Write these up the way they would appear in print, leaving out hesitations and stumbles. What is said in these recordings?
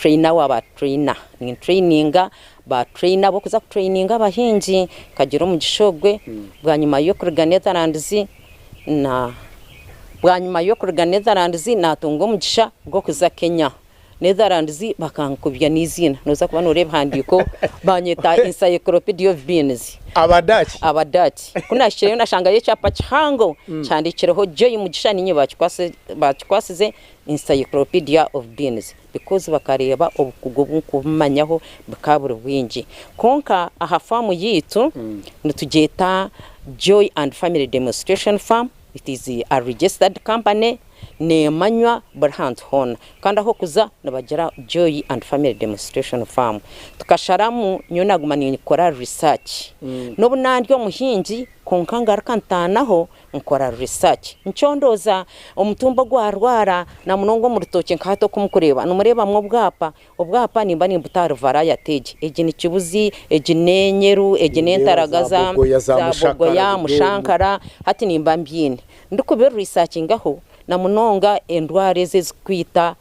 trainer wa ba trainer. Ni traininga ba trainer ab'okuza kutraininga abahingi. Nkagira omugisha ogwe bwanyima y'okuruga Netherlands na bwanyima y'okuruga Netherlands naatunga omugisha gw'okuza Kenya. Netherlands bakankubya n'eiziina, nooza kuba nooreeba ebihandiiko baanyeta Encyclopedia of Beans. Aba Dutch? Aba Dutch. Ku naahikireyo naashangayo ekyapa kihango kihandiikireho Joy Mugisha niinye baakikwasize Encyclopedia of Beans because bakareeba obukugu obu nkubumanyaho bukaba buri bwingi. Kwonka aha faamu yaitu nitugyeta Joy and Family Demonstration Farm, it is a registered company. Neemanywa buri hantu hoona kandi ah'okuza nibagira Joy and Family Demonstration Farm. Tukasharamu nyowe naaguma ninkora research. N'obu naandi omuhingi kwonka ngaruka ntaanaho nkora research. Ncondooza omutumba ogwarwara na munonga omu rutookye nka hati oku murikureeba nimureebamu obwapa, obwapa nimba nimbuta ahari variety egi. Egi ni kibuzi, egi n'enyeru, egi Nindeeba za n'entaragaza, bogoya, za za mushakara, bogoya, buri omwe. mushankara, hati nimba mbyine. Ndikubi researchingaho na munonga endwara ezi ezirikwita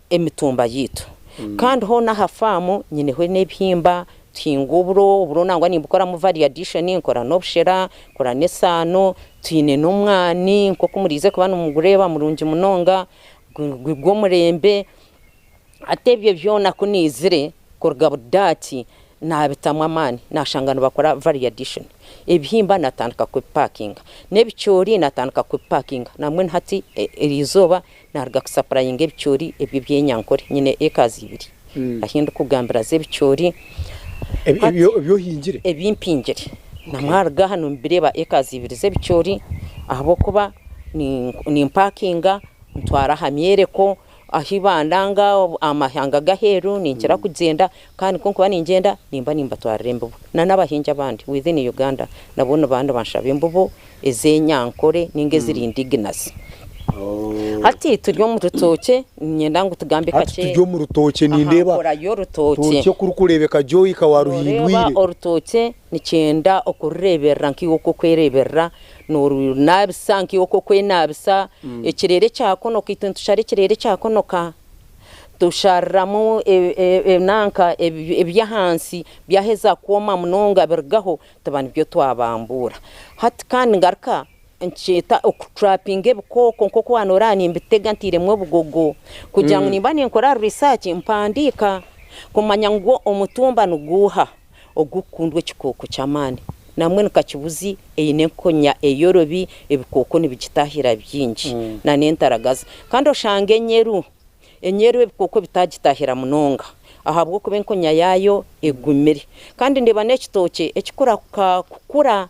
emitumba yaitu. Kandi hoona aha faamu nyineho n'ebihimba, tuhinga oburo, oburo nangwa nimbukoramu value addition, nkora n'obushera, nkora n'esaano, twine n'omwani nk'oku muriize kuba nimugureeba murungi munonga guri gw'omurembe. Hati ebyo byona ku naizire kuruga Budaaki naabitamu amaani naashanga nibakora value addition. Ebihimba naatandika kubipakinga, n'ebicoori naatandika kubipakinga. Nambwenu hati eriizooba naaruga kusapurayinga ebicoori ebi eby'enyankore. Nyine ekazi ibiri ahi ndikugambira z'ebicoori. Ebi ohingire? Ebi mpingire. Na mwaruga aha nimubireeba ekazi ibiri z'ebicoori ahabw'okuba nimpakinga ntwara aha myoreko. Ahi bandanga amahanga g'aheeru ninkira kugyenda kandi ku nkuba ningyenda nimba nimbatwarira embibo. Na n'abahingi abandi within Uganda nabo nibaba nibanshaba embibo ez'enyankore ninga eziri indigenous. Hati turi omu rutookye niinyenda ngu tugambe Hati kakye turi omu rutookye aha nindeeba nkora y'orutookye. rutookye oku rurikureebeka Joy ka Nooreeba waruhindwire. orutookye nikyenda okurureeberera nkaiwe oku orikwereeberera Noorunaabisa nkaiwe oku orikwenaabisa. Ekireere kyakonoka, itwe nitushara ekireere kyakonoka, tushariramu nanka eby'ahansi byaheza kwoma munonga birugaho tuba nibyo twabambuura. Hati kandi ngaruka nkyeta okuturapinga ebikooko nk'oku waaba nooreeba nimbitega ntairemu obugogo kugira ngu nimba ninkora research mpandiika kumanya ngu omutumba niguuha. Ogukukundwa ekikooko ky'amaani. Nambwenu kakibuzi eine enkonya eyorobi ebikooko nibigitahira bingi na n'entaragaza. Kandi oshanga enyeru, enyeru ebikooko bitagitahira munonga ahabw'okuba enkonya yaayo egumire. Kandi ndeeba n'ekitookye ekikurahuka kukura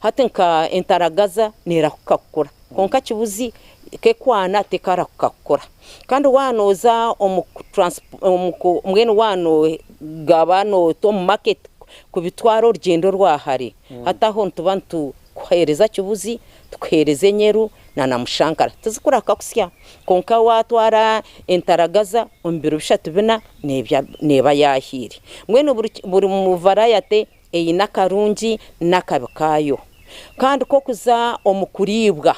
hati nka entaragaza nerahuka kukura. Kwonka kibuzi kekwana tekarahuka kukura. Kandi waaba nooza omu mbwenu waaba noogaba noota omu market kubitwara orugyendo orwa hare, hati aho nituba nitukuheereza kibuzi, tukuheereza enyeru na mushankara. Tizikurahuka kusya kwonka waatwara entaragaza omu biro bishatu bina neeba yaahiire. Mbwenu buri variety eine akarungi n'akabi kaayo. Kandi ku okuza omu kuriibwa,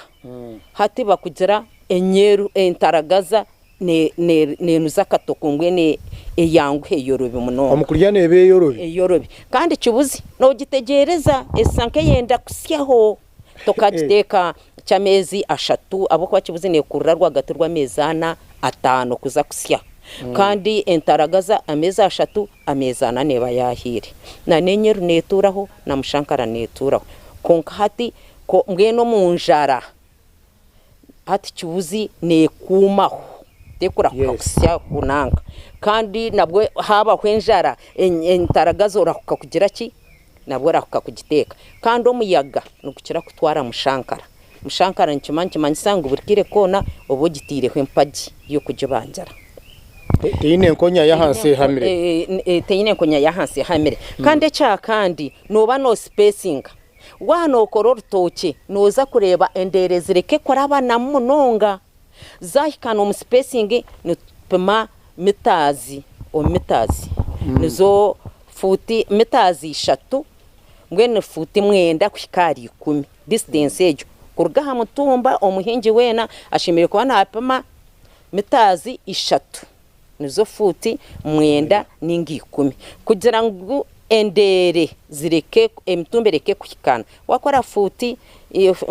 hati bakugira enyeru entaragaza neenuza akatoko mbwenu eyanguha eyorobi munonga. Omu kurya neeba eyorobi? Eyorobi. Kandi kibuzi noogitegyereza eshusha nk'eyenda kusyaho tokagiteeka ky'ameezi ashatu ahabw'okuba kibuzi neekurira rwagati rw'ameezi ana, ataano kuza kusya. Kandi entaragaza ameezi ashatu ameezi ana neeba yaahiire. Na n'enyeru neetuuraho na mushankara neetuuraho. Kwonka hati mbwenu omu njara, hati kibuzi neekuumaho tekurahuka kusya kunanka. Kandi nabwo haabaho enjara, entaragaza orahuka kugira ki? Nabwo orahuka kugiteeka. Kandi omuyaga nigukira kutwara mushankara. Mushankara nikimanyisa ngu buri kaire koona oba ogitaireho empagi y'okugibangira. Teine nkonya y'ahansi ehamire. Teine nkonya y'ahansi ehamire. Kandi ekya kandi nooba noosipeesinga. Waaba nookora orutookye nooza kureeba endeere zireke kurabanamu munonga. Zaahika n'omu sipeesingi nitupima mitaazi omu mitaazi. Nizo fuuti mitaazi ishatu mbwenu fuuti mwenda kuhika ahari ikumi. Distance egyo kuruga aha mutumba omuhingi weena ashemereire kuba naapima mitaazi ishatu. Nizo fuuti 9 ninga 10 kugira ngu endeere zireke, emitumba ereke kuhikaana. Wakora fuuti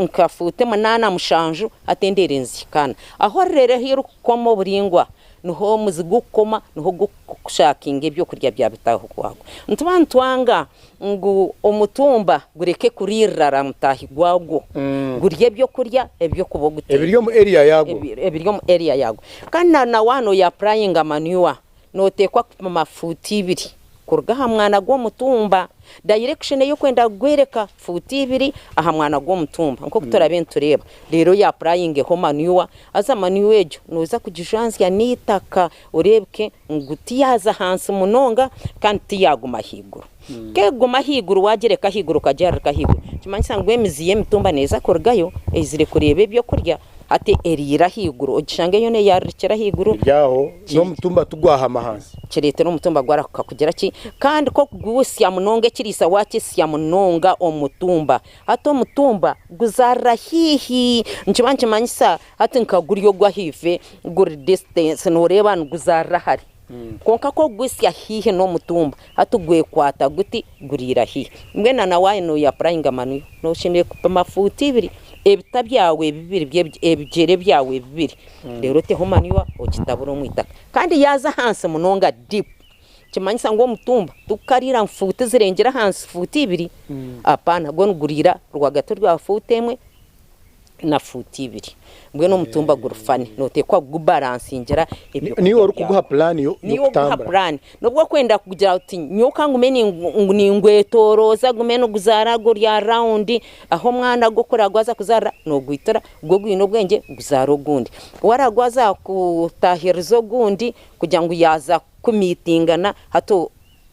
nka fuuti 8, 7 hati endeere nizihikaana. Ahu orureere ahu rurikukoma oburaingwa niho omuzi gukukoma niho gukushakinga ebyokurya bya bitaahi kwagwo. Nituba nitwanga ngu omutumba gureke kuriirira mutaahi gwagwo, gurye ebyokurya eby'okuba oguteire. Ebiri omu area yaagwo. Ebiri omu area yaagwo. Kandi na waaba nooyapurayinga manure, nooteekwa kupima fuuti ibiri kuruga aha mwana gw'omutumba. Direction ei orikwenda kugworeka, fuuti ibiri aha mwana gw'omutumba nk'oku turaabe nitureeba. Reero oyapurayingeho manure, haza manure egyo nooza kugijwanzya n'eitaka oreebeke ngu tiyaaza ahansi munonga kandi tiyaaguma ahaiguru. Ku ekuguma ahaiguru waagireka ahaiguru okagiharika ahaiguru, nikimanyisa ngu emizi y'emitumba neeza kurugayo eizire kureeba ebyokurya hati eriire ahaiguru ogishange yoona eyarurikire ahaiguru. Eri aho n'omutumba tigwahama ahansi. Kireetera omutumba gwarahuka kugira ki? Kandi ku okugusya munonga ekiriisa waakisya munonga omutumba, hati omutumba guzaarira haihi. Nikiba nikimanyisa hati nka guri ogw'ahaifo guri distance nooreeba niguzaarira hare. Kwonka ku okugusya haihi n'omutumba, hati gwekwata guti guriira haihi. Mbwenu na waaba nooyapurayinga manure, nooshemereire kupima fuuti ibiri, ebita byawe bibiri, ebigyere byawe bibiri, reero oteho manure ogitabure omu itaka. Kandi yaaza ahansi munonga deep, nikimanyisa ngu omutumba tigukariira ngu fuuti zirengire ahansi fuuti ibiri, apana, gwo niguriira rwagati rwa fuuti emwe na fuuti ibiri. Mbwenu omutumba guri funny, nooteekwa kugubaransingira ebyokurya Niiwe orikuguha puraani Niiwe orikuguha y'okutambura. puraani. N'obu orikwenda kugira oti nyowe ka ngume ningwetoorooza gume niguzaara gurya rawundi, ahu omwana gwo ku oraabe kuzaarira noogwitura, gwo gwine obwengye guzaara ogundi. Waaraba waaza kutaahiriza ogundi kugira ngu yaaza kumiitingana hati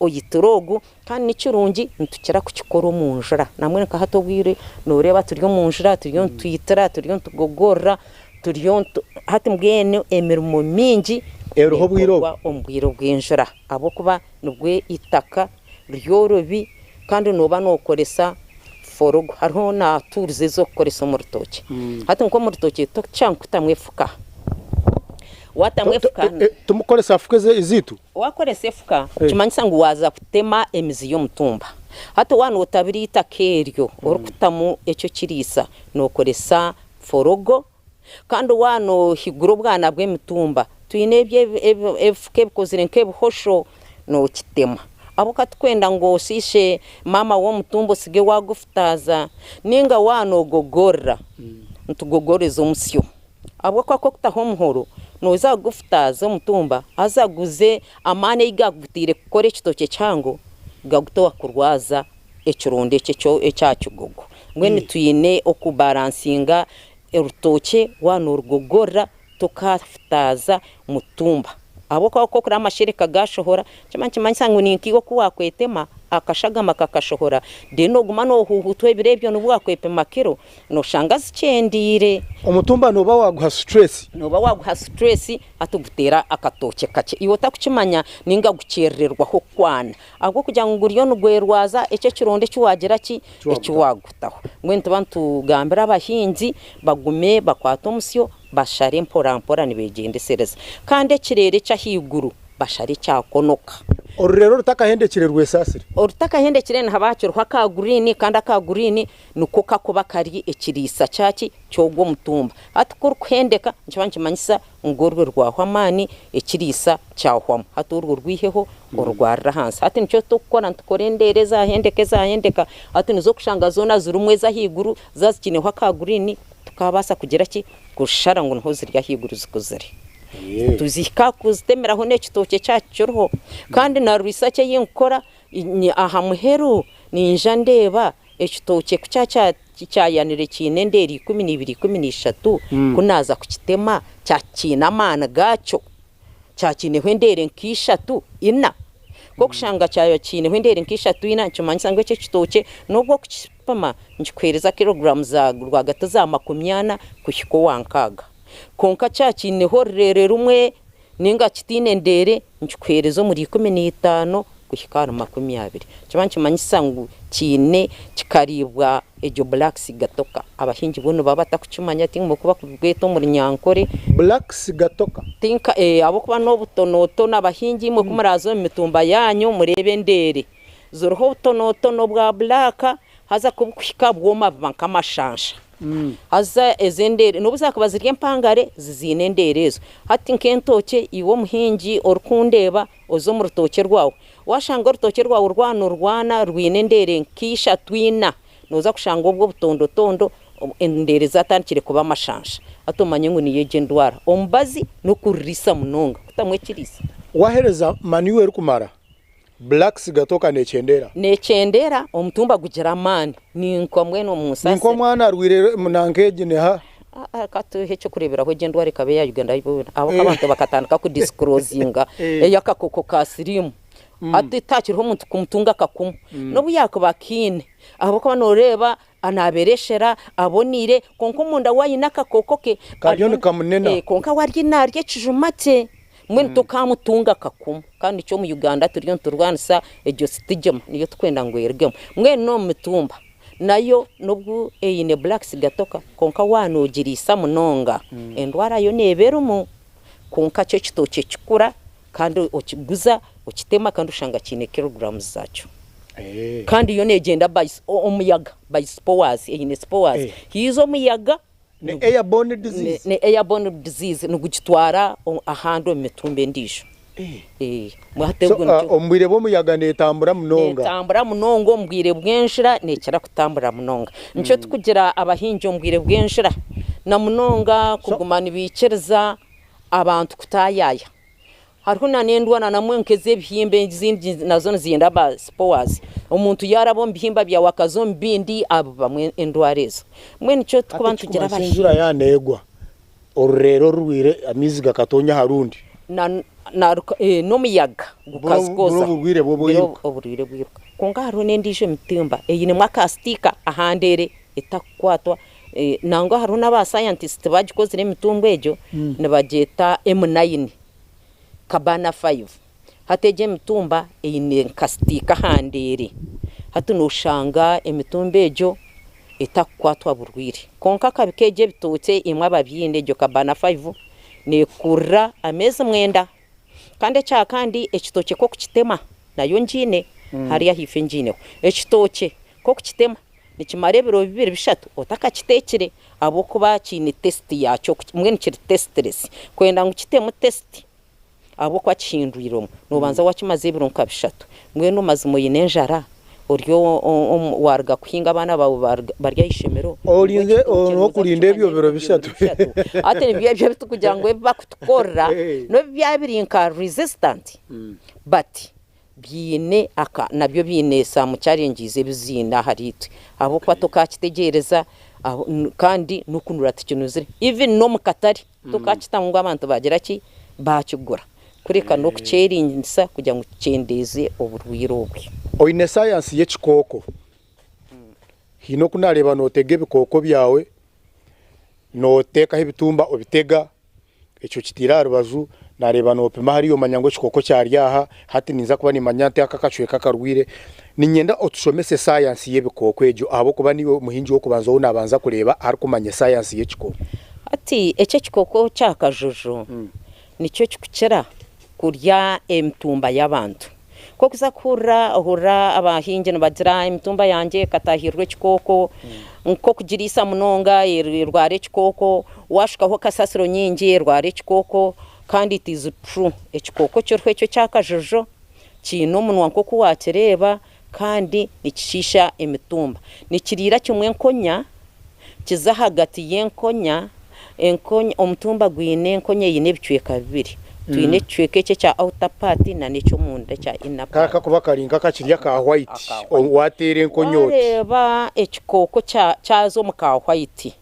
oyitura ogu kandi ni kirungi nitukira kukikora omu njura. Nambwenu nka hati obwire nooreeba turi omu njura turiyo nitwitira, turiyo nitugogorora, turiyo hati mbwenu emirimo mingi Eriho obwire obu. neekorwa omu bwire bw'enjura ahabw'okuba nibwo eitaka ryorobi kandi nooba nookoresa forogo. Hariho na tuuruzi ez'okukoresa omu rutookye. Hati nk'omu rutookye tokukira kutamu efuka. Waatamu efuka. Timukukoresa fuka ezaitu? Wakoresa efuka nikimanyisa ngu waaza kutema emizi y'omutumba. Hati waaba nootabira eitaka eryo orikutamu ekyo kiriisa nookoresa forogo kandi waaba noohigura obwana bw'emitumba twine ebifuka ebikozire nk'ebihosho nookitema. Ahabw'okuba turikwenda ngu oshiishe maama w'omutumba osige waagufutaaza nainga waaba noogogorora nitugogoreza omusyo. Ahabw'okuba ku orikutaho omuhoro nooza kugufutaaza omutumba haza guze amaani agu gaakugutaire kukora ekitookye kihango gagute owakurwaza ekironda ekyo ekya kigogo. Mbwenu twine okubaransinga orutookye waaba noorugogorora tokafutaaza mutumba ahabw'okuba ku orikureeba amashereka gaashohora nikiba nikimanyisa ngu ni nkaiwe oku waakwetema akashagama kakashohora then oguma noohuuhutwa ebiro ebyo nobu waakwepima kiro Noshanga zikyendeire. Omutumba nooba waaguha stress. Nooba waaguha stress hati guteera akatookye kakye iwe otakukimanya ninga gukyerererwaho kukwana ahabw'okugira ngu guriyo nigwerwaza ekyo ekironda eki waagira ki eki waagutaho. Mbwenu nituba nitugambira abahingi bagume bakwate omusyo bashare mpora mpora nibegyendesereza kandi ekireere eky'ahaiguru bashare kyakonoka. Orureere orutakahendekire rwesaasire. Orutakahendekire nihaba hakiriho aka green kandi aka green Nikwo kakuba kari ekiriisa kyaki ky'ogwo mutumba. Hati ku orikuhendeka nikiba nikimanyisa ngu orwo rwahwa amaani, ekiriisa kyahwamu. Hati orwo orwiheho orwarire ahansi. Hati nikyo turikukora nitukora endeere ezahendeka ezahendeka hati nizo orikushanga zoona zirimu ez'ahaiguru zaaza zikiineho aka green tukabaasa kugira ki kuzishara ngu niho ziri ahaiguru zikuzire. Tuzihika aha kuzitemeraho n'ekitookye kyacu kiriho. Kandi na research ei nkukora aha muheru ninyija ndeeba Ekitookye ku kyayanire kiine endeere 12, 13, ku naaza kukitema kyakiine amaani gaakyo, kyakiineho endeere nka ishatu, ina. Ku orikushanga kyaba kiineho endeere nka ishatu, ina, nikimanyisa ngu eki ekitookye n'obu orikukipima nikikuheereza kiloguraamu za rwagati za 40 kuhika owa 60. Kwonka kyakiineho orureere rumwe nainga kitaine ndeere nikikuheereza omuri 15. kuhika ahari 20. Nikiba nikimanyisa ngu kiine kikariibwa egyo Black Sigatoka. Abahingi bo nibaba batakukimanya tinga oku bakugweta omu Runyankore. Black Sigatoka. Tinka ahabw'okuba n'obutonotono abahingi imwe ku muraaze omu mitumba yaanyu mureebe endeere ziriho obutonotono bwa black haza ku bukuhika bwoma buba nk'amashansha. Haza ezo endeere n'obu zaakuba ziri empangare ziziine endeere ezo. Hati nk'entookye iwe omuhingi orikundeeba oze omu rutookye rwawe, waashanga orutookye rwawe rwaba nirurwana rwine endeere nk'ishatu ina, nooza kushanga obwo obutondotondo endeere zaatandikire kuba amashansha. Hati omanye ngu niyo egyo endwara. Omubazi n'okururiisa munonga, kutamu ekiriisa. Waheereza manure erikumara, Black Sigatoka nekyendera. Nekyendera, omutumba gugira amaani. Ninka mbwenu omu Ninka omwana arwire nanka egi neha. Ka tuhe ekyokureberaho egyo endwara ekaba eya Uganda yoona ahabw'okuba abantu bakatandika ku disclosinga ey'akakooko ka siriimu. Hati tihakiriho omuntu kumutunga akakumu n'obu yaakuba akiine ahabw'okuba nooreeba naabereshera, aboneire kwonka omunda we aine akakooko ke. Kariyo nikamunena. Kwonka we ariyo naarya ekijuma kye. Mbwenu tokamutunga akakumu. Kandi nikyo omu Uganda turiyo niturwanisa egyo sitigima niyo turikwenda ngu erugemu. Mbwenu n'omu mitumba nayo n'obu eine black sigatoka kwonka waaba noogiriisa munonga endwara yo neeba erimu kwonka kyo ekitookye kikura kandi okiguza okitema kandi oshanga kiine kilograms zaakyo. Kandi yo neegyenda by omuyaga by spores eine spores haija omuyaga Ni airborne disease? Ni airborne disease nigugitwara ahandi omu mitumba endiijo. So omu bwire bw'omuyaga neetambura munonga? Neetambura munonga omu bwire bw'enjura neekira kutambura munonga. Nikyo turikugira abahingi omu bwire bw'enjura na munonga kuguma nibaikiriza abantu kutaayaaya. Hariho na n'endwara namwe nk'ez'ebihimba ezindi nazo nizenda aba spores. Omuntu yaaraba omu bihimba byawe akaza omu bindi abibamu endwara ezo. Mbwenu nikyo turikuba Hati nitugira ekikumanyisa abahingi. enjura yaaba neegwa, orureera orurwire amaizi gakatoonya aha rundi. Na na n'omuyaga Buri gukazikooza. oburwire bwo bwiruka. Oburwire bwiruka. Kwonka hariho n'endiijo emitumba einemu akasitiika aha ndeere etakukwatwa. Nangwa hariho n'aba scientist bagikozire emitumba egyo nibagyeta M nine Cabana five. Hati egyo emitumba eine nka sitiika aha ndeere. Hati noshanga emitumba egyo etakukwatwa burwaire. Kwonka akabi k'egyo ebitookye imwe ababyine egyo Cabana five nekurira ameezi mwenda. Kandi ekya kandi ekitookye k'okukitema nayo ngiine hariya ahaifo ngiineho. Ekitookye k'okukitema Nikimara ebiro bibiri bishatu otakakiteekire ahabw'okuba kiine taste yaakyo mbwenu kiri tasteless. Kwenda ngu kitemu taste ahabw'okuba kihindwirwemu noobanza waakimaza ebiro nka bishatu. Mbwenu mazima oine enjara ori waaruga kuhinga abaana baawe bari aha ishomero, Orinze n'okurinda ebyo biro bishatu. Hati nibyo ebyo ebi turikugira ngu ebi barikutukorera n'obu byaba biri nka resistant but Biine aka nabyo biine some challenges ebi ziine ahari itwe ahabw'okuba tokakitegyereza kandi n'okunura tikinuzire even n'omu katare tokakitamu ngu abantu bagira ki bakigura kureka n'okukyerindisa kugira ngu kikyendeeze oburwaire obwe. Oine sayansi y'ekikooko. Haine oku naareeba nootega ebikooko byawe, nooteekaho ebitumba obitega. Ekyo kitaire aha rubaju, naareeba noopima hariya omanya ngu ekikooko kyari aha, hati ninza kuba niimanya nti aka akacweka akarwaire. Niinyenda otushomese saayansi y'ebikooko egyo ahabw'okuba niiwe omuhingi w'okubanza ou naabanza kureeba arikumanya saayansi y'ekikooko. Hati eki ekikooko kya kajojo nikyo kikukira kurya emitumba y'abantu. Ku orikuza kuhurira, ohurira abahingi nibagira emitumba yangye ekataahirirwa ekikooko, nk'okugiriisa munonga erwara ekikooko, waashukaho kasasiro nyingi erwara ekikooko kandi it is true. Ekikooko kiriho ekyo eky'akajojo kiine omunwa nk'oku waakireeba kandi nikishiisha emitumba. Nikiriira kimwe enkonya, kiza ahagati y'enkonya, enkonya omutumba gwine enkonya eine ebicweka bibiri. Twine ekicweka eki ekya outer part na n'eky'omunda ekya inner part. Kakuba kari nk'akakiri aka white Aka white. wateera enkonya oti. Wareeba ekikooko kya kyaza omu ka white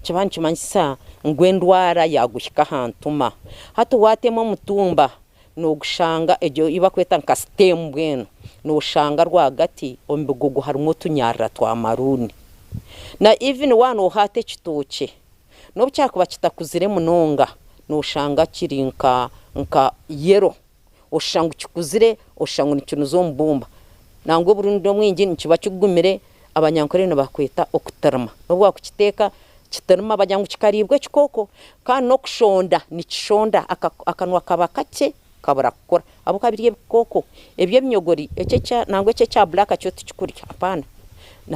nikiba nikimanyisa ngu endwara yaguhika aha ntuma. Hati watema omutumba Noogushanga egyo ei barikweta nka stem mbwenu, nooshanga rwagati omu bigogo harimu otunyarara twa maroon. Na even waaba noohaata ekitookye, n'obu kyakuba kitakuzire munonga, nooshanga kiri nka nka yellow. Oshusha ngu kikuzire, oshusha ngu nikinuza omubumba. Nangwa oburundi obwingi nikiba kigumire, Abanyankore nibakweta okutirima. N'obu waakukiteeka kitirima bagira ngu kikariibwa ekikooko. Kandi n'okushonda nikishonda, akanwa kaba kakye kabura kukura ahabw'okuba biri ebikooko. Ebi ebinyogori nangwa eki ekya buraaka kyo tikikurya hapaana.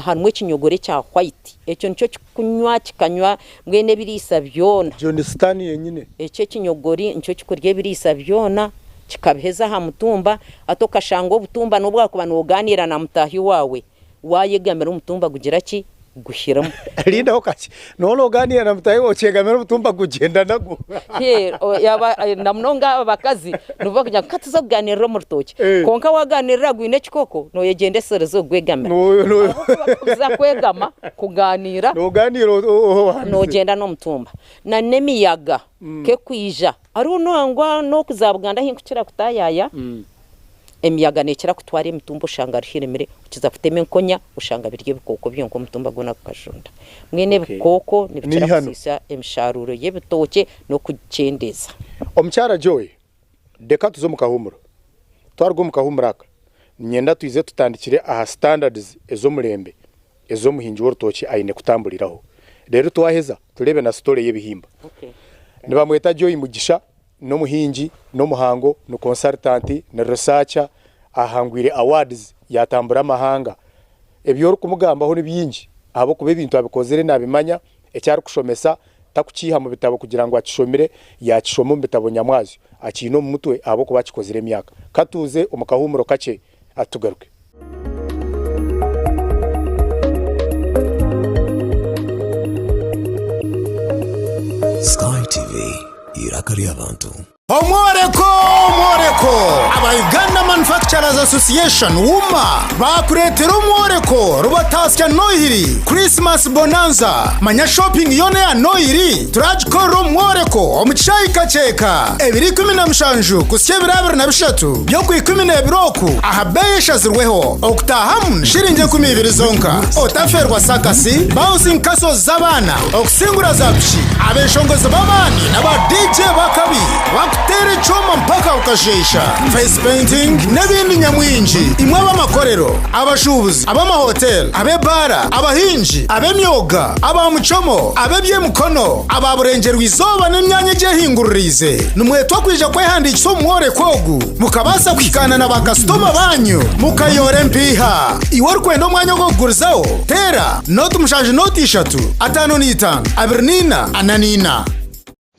Harimu ekinyogori ekya hwayiti ekyo nikyo kikunywa kikanywa mbwenu ebiriisa byona. Egyo ni sitaani yenyine. Ekyo ekinyogori nikyo kikurya ebiriisa byona kikabiheza aha mutumba. Hati okashanga obutumba n'obu wakuba nogaaniira na mutaahi waawe, Waayegamira omutumba gugira ki? Guhiramu. Rindaho kakye. Nooba noogaaniira na mutaahi waawe okyegamira omutumba gugyenda nagwo. Yaaba na munonga abakazi nibo barikugira ngu ka tuze kugaaniirira omu rutookye. Kwonka waagaaniirira gwine ekikoko, nooyegyendesereza okugwegamira. Ahabw'okuba ku orikuza kwegama kugaaniira, Noogaaniira ohanise. noogyenda n'omutumba. Na n'emiyaga ku erikwija, hariho nangwa n'okuza Buganda ahu nkukira kutaayaaya, Emiyaga neekira kutwara emitumba oshanga ruhirimire, okiza kutema enkonya oshanga biri ebikooko byonka omutumba gwona gukajunda. Mbwenu ebikooko nibikira kusiisa emisharuuro y'ebitookye n'okugikyendeeza. Omukyara Joy, reka tuze omu kahuumuro. Twaruga omu kahuumuro aka, niinyenda twije tutandikire aha standards ez'omurembe ez'omuhingi w'orutookye aine kutamburiraho. Reero twaheza tureebe na story y'ebihimba. Nibamweta Joy Mugisha. N'omuhingi, n'omuhango, ni consultant, ni researcher, ahangwire awards, yatambura amahanga. Ebi orikumugambaho ni bingi ahabw'okuba ebintu abikozire nabimanya, eki arikushomesa takukiiha mu bitabo kugira ngu akishomire, yakishoma omu bitabo nyamwazyo, akiine omu mutwe ahabw'okuba akikozire emyaka. Katuuze omu kahuumuro kakye atugaruke. Sky TV, eiraka ry'abantu. Omworeko! Omworeko! Aba Uganda Manufacturers Association, UMA, baakureetera omworeko Rubatasya Nohiri Christmas Bonanza. Manya shopping yoona eya Nohiri turagikorera omu mworeko omu kishaayi Kakyeka ebiro 17 kuhitsya ebiro 23 by'Okwikumineebiri oku aha beeyi eshazirweho okutaahamu ni shiringi 20 zonka. Otafeerwa sakasi, bouncing castles z'abaana, okusingura za piki, abeshongozi b'amaani na ba DJ b'akabi bakuteera ekyoma mpaka okasheesha, face painting n'ebindi nyamwingi. Imwe ab'amakorero, abashuubuzi, ab'amahoteeri, ab'ebaara, abahingi, ab'emyoga, aba muchomo, ab'eby'emikono, aba burengyerwa-izooba n'emyanya egyehinguririize, nimwetwa kwija kwehandiikisa omu mworeko ogu mukabaasa kuhikaana na baakasitoma baanyu mukayoora empiiha. Iwe orikwenda omwanya ogw'okugurizaho, teera nooti mushanju nooti ishatu, ataano na itaano, abiri na ina, ana na ina.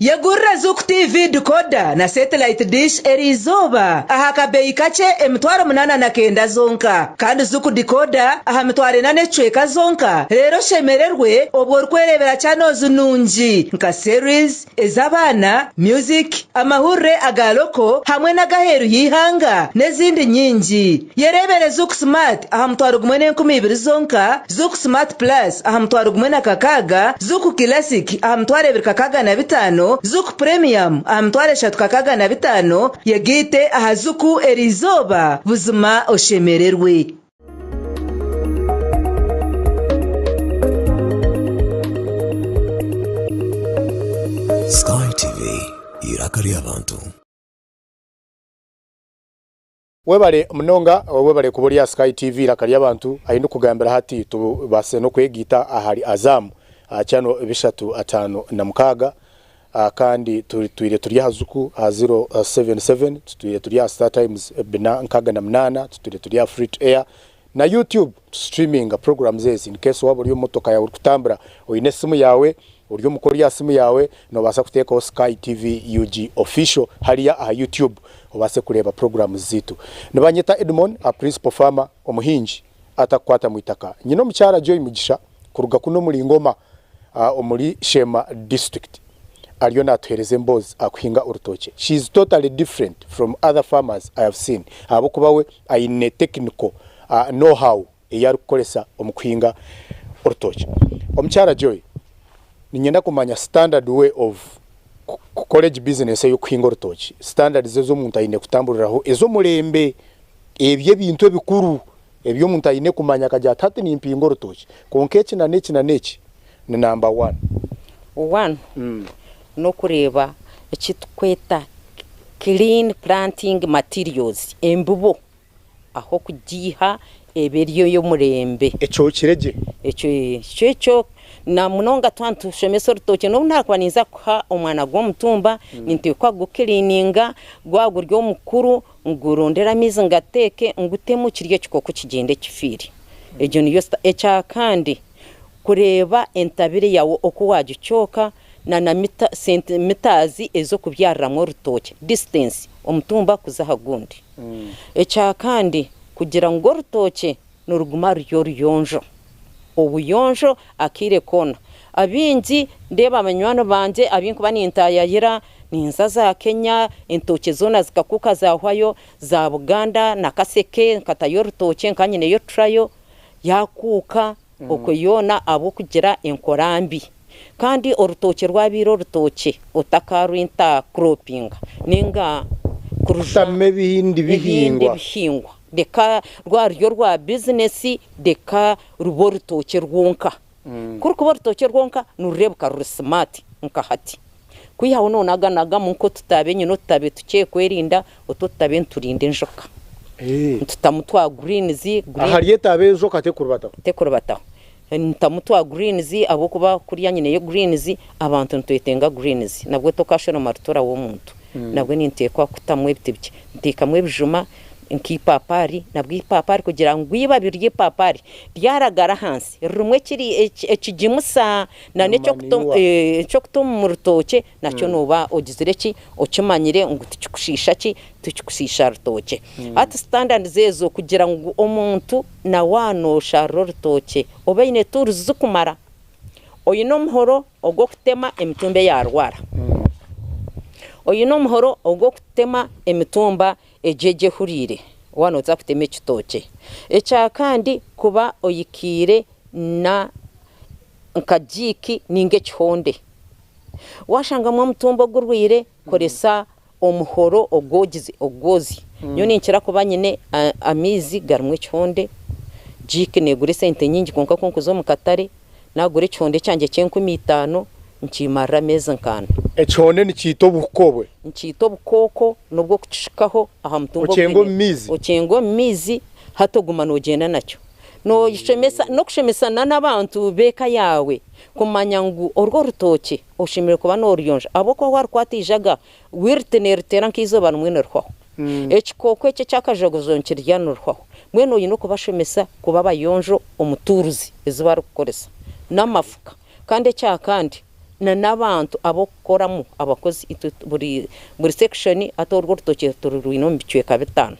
Yegurira Zuku TV decoder na satellite dish eriizooba aha kabeeyi kakye 8,900 zonka kandi Zuku decoder aha mitwaro ena n'ekicweka zonka reero oshemererwe obwo orikwereebera channels nungi nka series, ez'abaana, music, amahurire aga local hamwe n'agaheeru y'eihanga n'ezindi nyingi. Yereebere Zuku Smart aha mutwaro gumwe n'enkumi ibiri zonka, Zuku Smart Plus aha mutwaro gumwe na kakaaga, Zuku Classic aha mitwaro ebiri kakaaga na bitaano, Zuku Premium aha mitwaro eshatu kakaaga na bitaano, yegaite aha Zuku eriizooba buzima oshemererwe. Sky TV, eiraka ry'abantu. Webare munonga webare kuba ori aha Sky TV eiraka ry'abantu ahi ndikugambira hati tubaase n'okwegaita ahari Azam aha channel 356 kandi tutwire turi aha Zuku aha 077 tutwire turi aha Star Times 468 tutwire turi aha Free to Air na YouTube streaminga programs ezi in case waaba ori omu motoka yaawe orikutambura oine esimu yaawe ori omuka ori aha simu yaawe noobaasa kuteekaho Sky TV UG Official hariya aha YouTube obaase kureeba programs zaitu. Nibanyeta Edmon a Principal Farmer omuhingi atakukwata mu itaka. Nyine omukyara Joy Mugisha kuruga kunu omuri Ngoma omuri Sheema District ariyo natuhereza emboozi aha kuhinga orutookye. She is totally different from other farmers I have seen ahabw'okuba we aine technical know how ei arikukoresa omu kuhinga orutookye. Omukyara Joy, niinyenda kumanya standard way of kukora egi bizinesi ey'okuhinga orutookye, standards ezi omuntu aine kutamburiraho ez'omurembe, ebyo ebintu ebikuru ebi omuntu aine kumanya akagira ati hati nimpinga orutookye kwonka eki na n'eki na n'eki ni namba one. One, n'okureeba eki turikweta. Clean planting materials, embibo ah'okugiiha ebe eri ey'omurembe. Ekyo kire gye. Ekyo ekyo na munonga twaba nitushomesa orutookye n'obu naakuba ninza kuha omwana gw'omutumba ninteekwa kugukiriininga gwaba guri omukuru ngurondere amaizi ngateeke ngutemu kiri ekikooko kigyende kifiire. Egyo niyo ekya kandi kureeba entabire yaawe oku waagicooka na na mita sentimitaazi ez'okubyariramu orutookye, distance, omutumba kuza aha gundi. Ekya kandi kugira ngu orutookye niruguma ruri oruyonjo, obuyonjo akaire koona. Abaingi ndeeba banywani bangye abu nkuba nintaayayira, ninza za Kenya, entookye zoona zikakuuka zaahwayo, za Buganda na Kaseke nkatayo orutookye nkaba nyineyo turayo yaakuuka. Okwo yoona ahabw'okugira enkora mbi. Kandi orutookye rwabaire orutookye otakaarwintakuropinga nainga kuruja Kutamu ebindi ebindi bihingwa. bihingwa. Reka rwaba ruri orwa bizinesi reka rube orutookye rwonka. Ku rukuba orutookye rwonka nirureebeka ruri simaati nka hati. Kwihaho noonaganagamu nk'otutabe nyine otutabe tukye kwerinda otu otutabe niturinda enjoka. Nitutamu twa greens, green. Ahari etabe enjoka tekurubataho? Tekurubataho. Nitamu twa greens ahabw'okuba kuriya nyineyo greens, abantu nitwetenga greens. Nabwo tokashoroma rutura w'omuntu. Nabwo ninteekwa kutamu ebiti bikye. Nteekamu ebijuma nk'eipapaari, nabwo eipapaari kugira ngu eibabi ry'eipapaari ryaragara ahansi ririmu ekigimusa na n'eky'okuta omu rutookye nakyo nooba ogizire ki, okimanyire ngu tikikushiisha ki, tikikushiisha rutookye. Hati sitandaadizi ezo kugira ngu omuntu na waaba noosharura orutookye obe oine tuuruzi zirikumara, oine omuhoro ogw'okutema emitumba eyaarwara, oine omuhoro ogw'okutema emitumba egyo egyo ehuriire waaba nooza kutema ekitookye. Ekya kandi kuba oikaire na nka jiiki ninga ekihonde. Waashangamu omutumba ogurwaire, koresa omuhoro ogwogize ogwozye. Nyowe ninkira kuba nyine amaizi garimu ekihonde, jiiki neegura esente nyingi kwonka ku nkuza omu katare naagura ekihonde kyangye ky'enkumi itaano nkimarira ameezi nk'ana. Ekihonde nikiita obuhuka obwe? Nikiita obukooko n'obw'okukishukaho aha mutumba Okyenga omu maizi? Okyenga omu maizi hati oguma noogyenda nakyo. Nooshemesa n'okushemesana n'abantu b'eka yaawe kumanya ngu orwo orutookye oshemereire kuba nooruyonja ahabw'okuba waarukwata eijaga wilt neeriteera nk'eizooba rimwe nirihwaho. Ekikooko eki eky'akajogozo nikirya nirihwaho. Mbwenu oine okubashomesa kuba abayonjo omu tuuruzi ezi barikukoresa n'amafuka. Kandi ekya kandi na n'abantu ab'okukoramu abakozi itwe buri buri section hati orwo orutookye tururwine omu bicweka bitaano.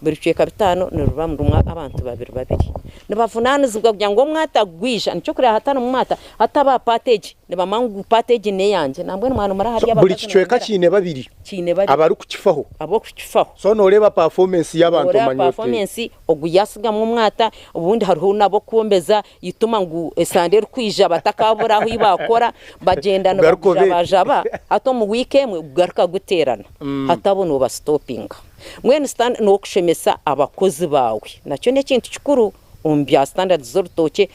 Buri bicweka bitaano niruba rurimu abantu babiri babiri. Nibavunaanizibwa kugira ngu omwata gwija, nikyo orikureeba hatarimu mwata, hati aba paati egi nibamanya ngu paati egi n'eyangye nambwenu mwaba nimuraba hariyo abakazi Buri kicweka nibamera. kiine babiri Kiine babiri. abarikukifaho. Ab'okukifaho. So nooreeba performance y'abantu Nooreeba omanya oti. performance, ogu yaatsigamu omwata, obundi hariho n'ab'okwombeza Ituma ngu esande erikwija batakabura ahu bakora bagyenda nibagujabajaba hati omu wiiki emwe gugaruka guteerana hati abo nobasitopinga. Mbwenu n'okushemesa abakozi baawe nakyo n'ekintu kikuru omu bya standards z'orutookye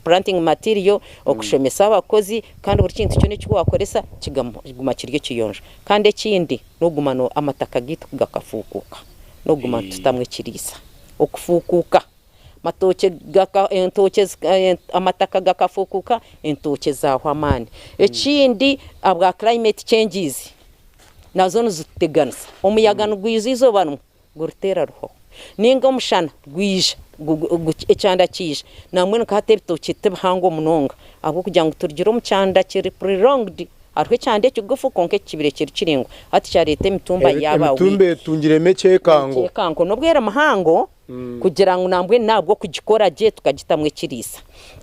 planting material, okushemesa abakozi kandi buri kintu kyona eki wakoresa kiguma kiri ekiyonjo. Kandi ekindi n'okuguma amataka gaitu gakafuukuuka n'okuguma nitutamu ekiriisa okufuukuuka. Amatookye gaka entookye amataka gakafuukuka entookye zaahwa amaani. Ekindi ahabwa climate changes nazo nizituteganisa. Omuyaga nigwija eizooba rimwe guriteera ruhwaho nainga omushana gwija ekyanda kiija nambwenu nka hati ebitookye tibihango munonga ahabw'okugira ngu turugire omu kyanda kiri prolonged hariho ekyanda ekigufu kwonka eki kibaire kiri kiraingwa hati kyareeta emitumba yaaba Emitumba weak. etungiremu ekyekango. Ekyekango n'obu eri mihango Kugira ngu nambwenu n'ahabw'okugikora gye tukagitamu ekiriisa.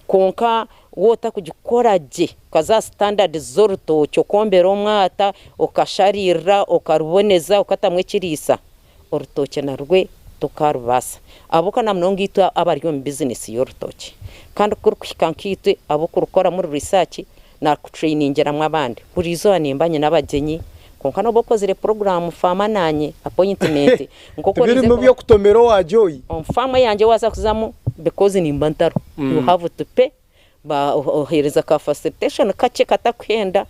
Kwonka waaba otarikugikora gye okaza aha sitandadi z'orutookye okwombera omwata, okasharirira, okaruboneza, okatamu ekiriisa, orutookye narwo tokarubaasa. Ahabw'okuba na munonga itwe abari omu bizinesi y'orutookye kandi ku rurikuhika nkaitwe ab'okurukoramu risaaki, Naakutureyiningyeramu abandi. Buri izooba nimba nyine abagyenyi, kwonka n'obu okozire puroguraamu faama naanye, apoyintimenti, nk'oku oriize Tibirimu kuba. by'okutomera owa Joy. Omu faamu eyangye waaza kuzamu because nimba ntariho, you have to pay. Oheereza ka facilitation kakye katakuhenda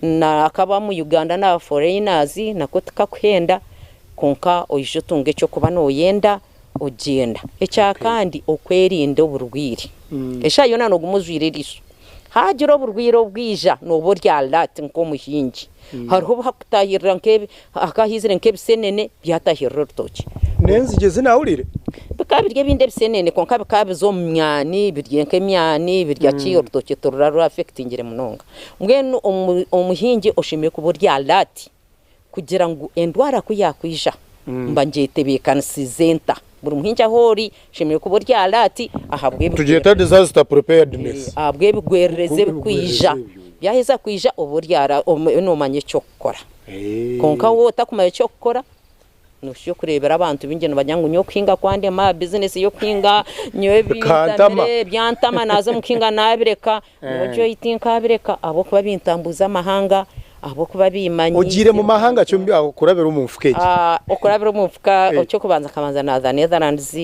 na akaba omu Uganda na foreigners nako tikakuhenda kwonka oija otunga eky'okuba nooyenda ogyenda. Ekya kandi okwerinda oburwaire. Eshaaha yoona nooguma ojwaire eriisho. Haagira oburwaire obwija nooba ori alert nk'omuhingi. Hariho obu hakutaahirira nk'ebi hakaba haizire nk'ebisenene byataahirira orutookye. N'enzigye ezi naahuriire. Bikaba biri ebindi ebisenene kwonka bikaba biza omu myani birya nk'emyani birya ki orutookye tirura ru affectingire munonga. Mbwenu omuhingi oshemereire kuba ori alert kugira ngu endwara ku yaakwija mba ngyetebeekanisiize nta? Buri muhingi ahu ori oshemereire kuba ori alert Tugyeta disaster preparedness. ahabw'ebigwererezi ebikwija. Byaheza kwija oba ori noomanya eky'okukora. Kwonka waaba otakumanya eky'okukora, noshusha okureebera abantu baingi nibagira ngu nyowe okuhinga kwandema, bizinesi y'okuhinga nyowe Bikantama. bintamire, byantama naaza omu kuhinga naabireka. Nyowe Joy tinkaabireka ahabw'okuba bintambuuza amahanga, ahabw'okuba biimanyiise. Ogiire mu mahanga ki okurabira omu nfuka egi? Okurabira omu nfuka, eky'okubanza nkabanza naaza Netherlands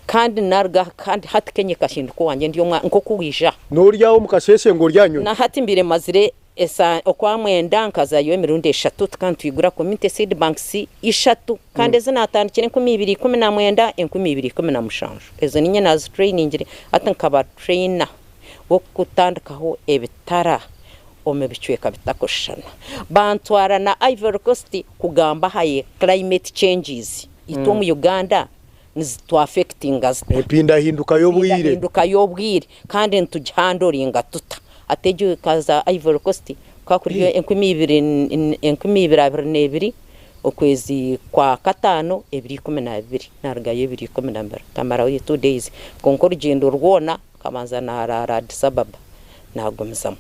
kandi naaruga kandi hati Kenya ekahinduka owangye ndi omwana nk'oku waija. Noorya omu kasheeshe ngu ori aha nyonyi? Na hati mbaire mazire esa okwamwenda nkazayo emirundi eshatu tukaba nitwigura community seed banks ishatu kandi ezi naatandikire 2019, 2017 ezo niinye naazitrainingire hati nkaba trainer. w'okutandikaho ebitara omu bicweka bitakushushana. Bantwara na Ivory Coast kugamba aha climate changes itwe omu Uganda nizitwafectinga zita. Empindahinduka y'obwire. Empindahinduka y'obwire kandi nitugihandoringa tuta. Hati egyo ekaza Ivory Coast kukaba kuri 2022 okwezi kwa kataano 2012 narugayo 2012 nkamarayo 2 days kwonka orugyendo rwona Nkabanza naaraara Addis Ababa naagumizamu.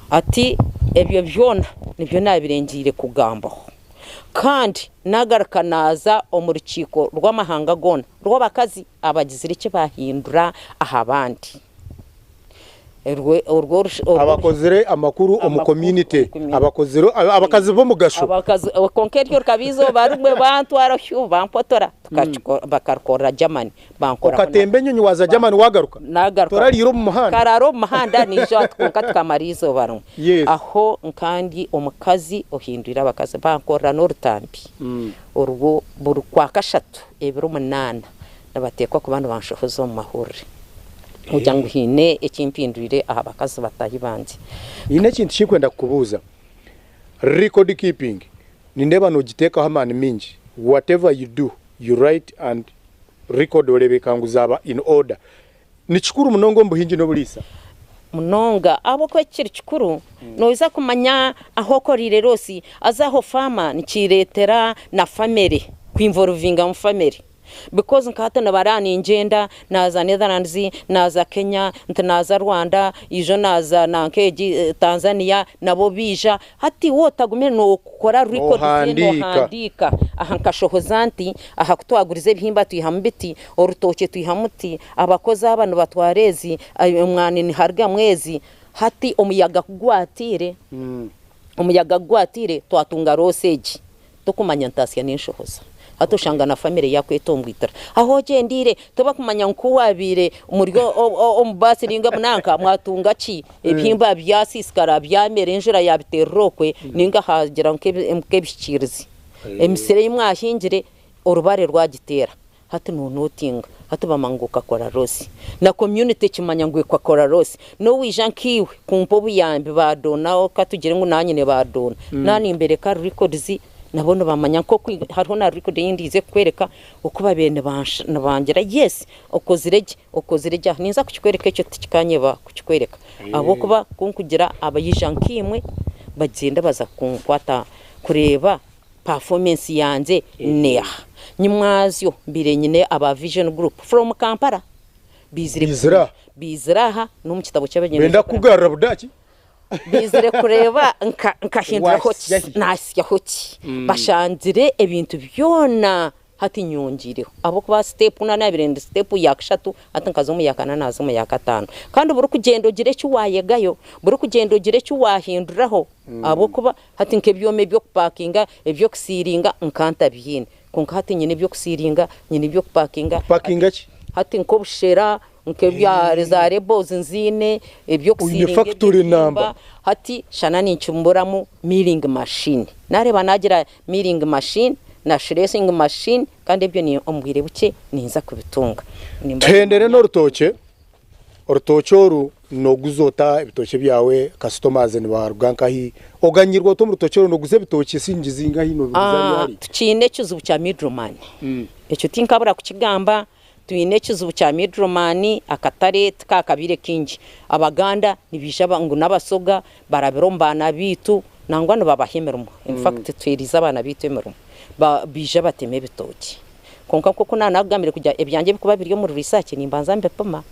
Ati ebyo byona nibyo naabaire ngiire kugambaho. Kandi naagaruka naaza omu rukiiko rw'amahanga goona rw'abakazi abagizire eki baahindura aha bandi. Abakozire amakuru omu community, abakozire abakazi b'omugasho. Kwonka eryo rikaba eizooba rimwe bantwara hyu bampotora bakarikorera Germany. bankoraho Okatemba enyonyi waaza Germany waagaruka? Naagaruka. Torariire omu muhanda? Nkaraara omu muhanda naija ati kwonka tukamara eizooba rimwe. Yes. Aho nka ndi omukazi ohindwire abakazi. Bankorera n'orutambi orwo buri Kwakashatu ebiro munaana nibateekwa kuba nibanshohoza omu mahurire kugira ngu haine eki mpindwire aha bakazi bataahi bangye. Haine ekintu eki ndikwenda kukubuuza. Record keeping nindeeba noogiteekaho amaani maingi. Whatever you do, you write and record oreebeka ngu zaaba in order. Ni kikuru munonga omu buhingi n'oburiisa. Munonga ahabw'okuba eki kiri kikuru, noija kumanya ahu okoreire loss, haza aho farmer nikireetera na family ku involvingamu family because nka hati nibara ningyenda naaza Netherlands, naaza Kenya, nti naaza Rwanda, ijo naaza nanka egi Tanzania nabo baija, Hati waaba otagumire nookora records Noohandiika. noohandiika aha nkashohoza nti aha ku twagurize ebihimba twihamu biti, orutookye twihamu ti, abakozi aba nibatwara ezi, omwani niharugamu ezi. Hati omuyaga ku gwatiire, omuyaga ku gwatiire twatunga loss egi. Tokumanya ntaasya n'enshohoza. Hati oshanga na famire yaakwetomboitera. Ahu ogyendeire tobakumanya ngu ku waabaire muri omu baasi nainga nanka mwatunga ki? Ebihimba byasiisikara byamera enjura yaabiteerera okwe nainga haagira nk'ebihikiirizi. Emisiri ei mwahingire orubare rwagiteera. Hati nonotinga hati bamanya ngu okakora loss na community ekimanya ngu ekakora loss nowaija nkaiwe kumpa obuyambi ba dona katugire ngu nanye ni ba dona na nimbereka records nabo nibamanya nkoku hariho na record eyindiize kukwereka oku babaire nibangira yes okozire gye okozire gye aha ninza kukikwereka ekyo tikikanyeba kukikwereka ahabwokuba kunkugira abaija nkaimwe bagyenda baza kunkwata kureeba Performance yangye neha? Nyimwazyo mbaire nyine aba Vision Group from Kampala baizire Baizire aha? baizire aha n'omu kitabo ky'abagyenzi Benda kukugarura Budaaki? baizire kureeba nka nkahinduraho ki Waasya hi? naasyaho ki bashangire ebintu byona Hati nyongiireho ahabw'okuba siteepu ku naabaire ndi siteepu ya kashatu hati nkaza omu ya kana naaza omu ya kataano. Kandi buri kugyenda ogira eki waayegayo, buri kugyenda ogira eki waahinduraho ahabw'okuba hati nk'ebyoma eby'okupaakinga, eby'okusiiringa nka ntabiine. Kwonka hati nyine eby'okusiiringa, nyine eby'okupaakinga. Kupaakinga ki? Hati nk'obushera. Nk'ebya za labels nziine, Oine eby'okusiiringa factory eby'ebihimba. namba. Hati shana ninkimburamu milling machine. Nareeba nagira milling machine na shressing machine kandi ebyo ni omu bwire bukye ninza kubitunga. Nimba Tuhendere nimanya. n'orutookye. Orutookye oru nooguza ota ebitookye byawe? Customers nibaruga nkahi? Oganyirwa ota omu rutookye oru? Nooguza ebitookye siringi zingahi? Noobiguza ryari? Tukiine ekizibu kya middleman. Ekyo tinkabura kukigamba. Twine ekizibu kya middleman, akatare tikakabaire kaingi. Abaganda nibaija ngu n'Abasoga barabire omu baana baitu nangwa nibabaha emirimo. In fact tuheerize abaana baitu emirimo. Baija batema ebitookye. Kwonka nk'oku naanakugambire kugira ebyangye ebirikuba biri omuri research nimbanza mbipima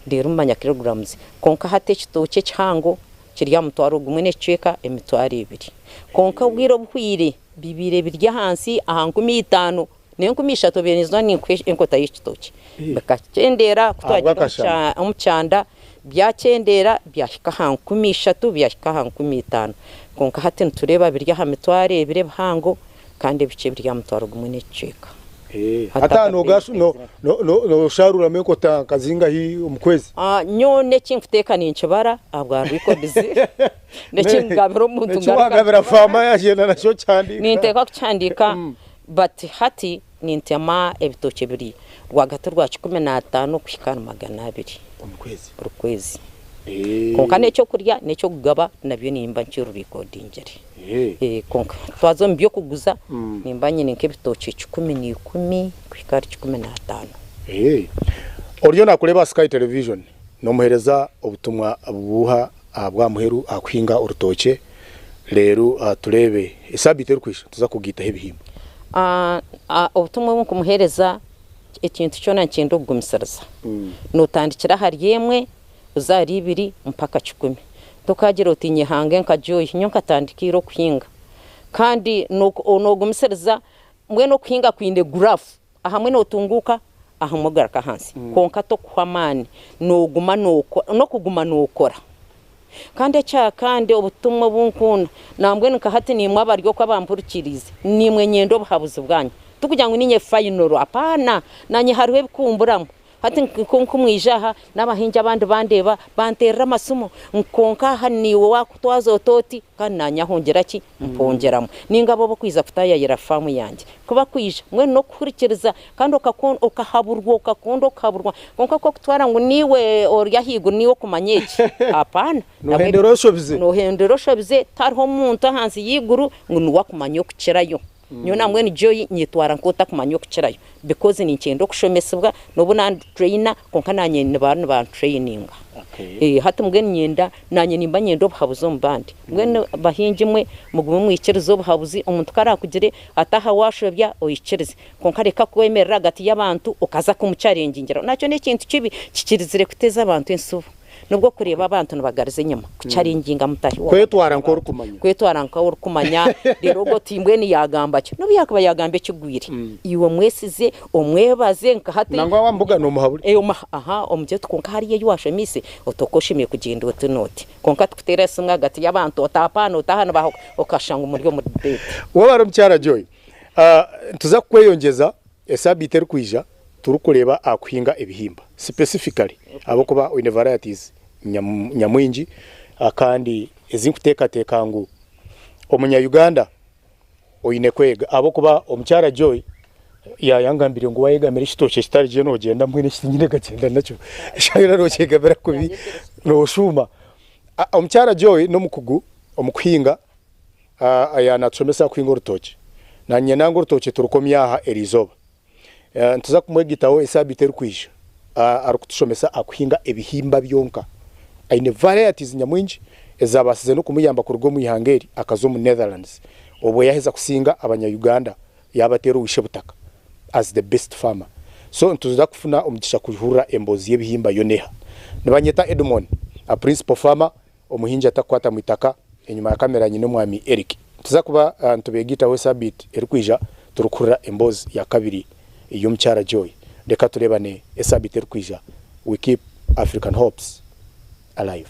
reero manya kilograms. Kwonka hati ekitookye ekihango kiri aha mutwaro gumwe n'ekicweka emitwaro ebiri. Kwonka obwire obuhweire bibaire biri ahansi aha 5000 n'enkumi ishatu obaire niiza ninkuha enkota y'ekitookye. Bikakyendeera ku twagiire omu kyanda byakyendeera byahika aha 3000 byahika aha 5000. Kwonka hati nitureeba biri aha mitwaro ebiri ebihango kandi ebikye biri aha mutwaro gumwe n'ekicweka. Hati aha nosharuuramu enkota nka zingahi omu kwezi? Nyowe n'eki nkuteeka ninkibara ahabwa records n'eki ngabira omuntu Eki wagabira faama yagyenda nakyo kukihandiika. Ninteekwa kukihandiika but hati nintema ebitookye biri rwagati rwa 15 kuhika ahari 200 buri kwezi. Kwonka n'ekyokurya n'ekyokugaba nabyo nimba nkirurekodingire. Kwonka twaza omu by'okuguza nimba nyine nk'ebitookye 110 kuhika ahari 15. Oriyo naakureeba aha Sky Television noomuheereza obutumwa buuha aha bwa muheru aha kuhinga orutookye reero tureebe esaabiiti erikwija tuza kugaitaho ebihimba. Obutumwa obu nkumuheereza ekintu kyona nikyenda okugumisiriza. Nootandikira ahari emwe oze ahari ibiri mpaka kikumi. Tokaagira oti nyehange nka Joy, nyowe nkatandika ira okuhinga. Kandi noogumisiriza mbwenu okuhinga kwine graph, ahamwe nootunguuka ahamwe ogaruka ahansi. Kwonka tokuhwa amaani, nooguma n'okuguma nookora. Kandi ekya kandi obutumwa obu nkunda, nambwenu nka hati niimwe abari oku abampurikiriize, niimwe nyenda obuhabuzi bwanyu. Tikugira ngu niinye final, apaana, naanye hariho ebikumburamu. Hati nk'oku mwija aha, n'abahingi abandi bandeeba, banteerera amasimu, kwonka aha niiwe waakutwaza ota oti, kandi naanye aho ngira ki? Mpongeramu. Nainga bo ab'okwija kutaayayira faamu yangye, ku bakwija, mbwenu n'okuhurikiriza kandi okahaburwa, okakunda okuhaburwa. Kwonka ku okutwara ngu niiwe ori ahaiguru niiwe okumanya eki, apaana. Noohendera oshobize. Noohendera oshobize, tihariho muntu ahansi y'eiguru ngu niwe akumanya okukirayo. Nyowe nambwenu Joy nyetwara nk'otakumanya okukirayo because ninkyenda okushomesibwa n'obu nandi trainer kwonka nanye nibaba nibantraininga. Hati mbwenu nyenda nanye nimba nyenda obuhabuzi omu bandi. Mbwenu bahingi mwe mugume mwikirize obuhabuzi omuntu ku arakugire ati aha washobya oikirize kwonka reka kwemerera ahagati y'abantu okaza kumucharengingira nakyo n'ekintu kibi kikirizire kuteeza abantu entsibo. Nobwo okureeba abantu nibagariza enyima kucharenginga mutahi waawe. Kwetwara nk'orikumanya. Kwetwara nk'orikumanya reero ogwo oti mbwenu yaagamba ki? Nobu yaakuba yaagamba ekigwire, iwe omwesize, omwebaze nka hati. Nangwa waamubugana omuhabure. Aha, omugire oti kwonka hariyo ei waashomeise, oti oku oshemereire kugyenda oti n'oti. Kwonka tikuteera esimu ahagati y'abantu oti apaana oti aha nibaha okashusha ngu muri omu debate. Waaba ori omukyara Joy, nituza kukweyongyeza Esaabiiti erikwija turikureeba aha kuhinga ebihimba specifically ahabw'okuba oine varieties nyamwingi kandi ezi nkuteekateeka ngu omunya Uganda oine kwega ahabw'okuba omukyara Joy yayangambire ngu wayegamira ekitookye kitari gye nogyenda mbwenu eki tinyine kagyenda nakyo eshaaha nokyegamira kubi noshuuma. Omukyara Joy n'omukugu omu kuhinga. Yaanatushomesa kuhinga orutookye. Naanye nanga orutookye turukomya aha eriizooba. Nituza kumwegitaho esaabiiti erikwija arikutushomesa aha kuhinga ebihimba byonka. Aine varieties nyamwingi ezaabaasize n'okumuyamba kuruga omu ihanga eri akaza omu Netherlands obwo yaaheza kusinga abanya Uganda yaabateera owishe-butaka as the best farmer. So nituza kufuna omugisha kuhurira emboozi y'ebihimba yoona eha. Nibanyeta Edmon, a principal farmer Omuhingi atakukwata mu itaka, enyima ya kamera nyine omwami Eric. Nituza kuba nitubegaitaho esabiiti erikwija turikuhurira emboozi ya kabiri y'omukyara Joy. Reka tureebane esabiiti erikwija. We keep African hopes alive.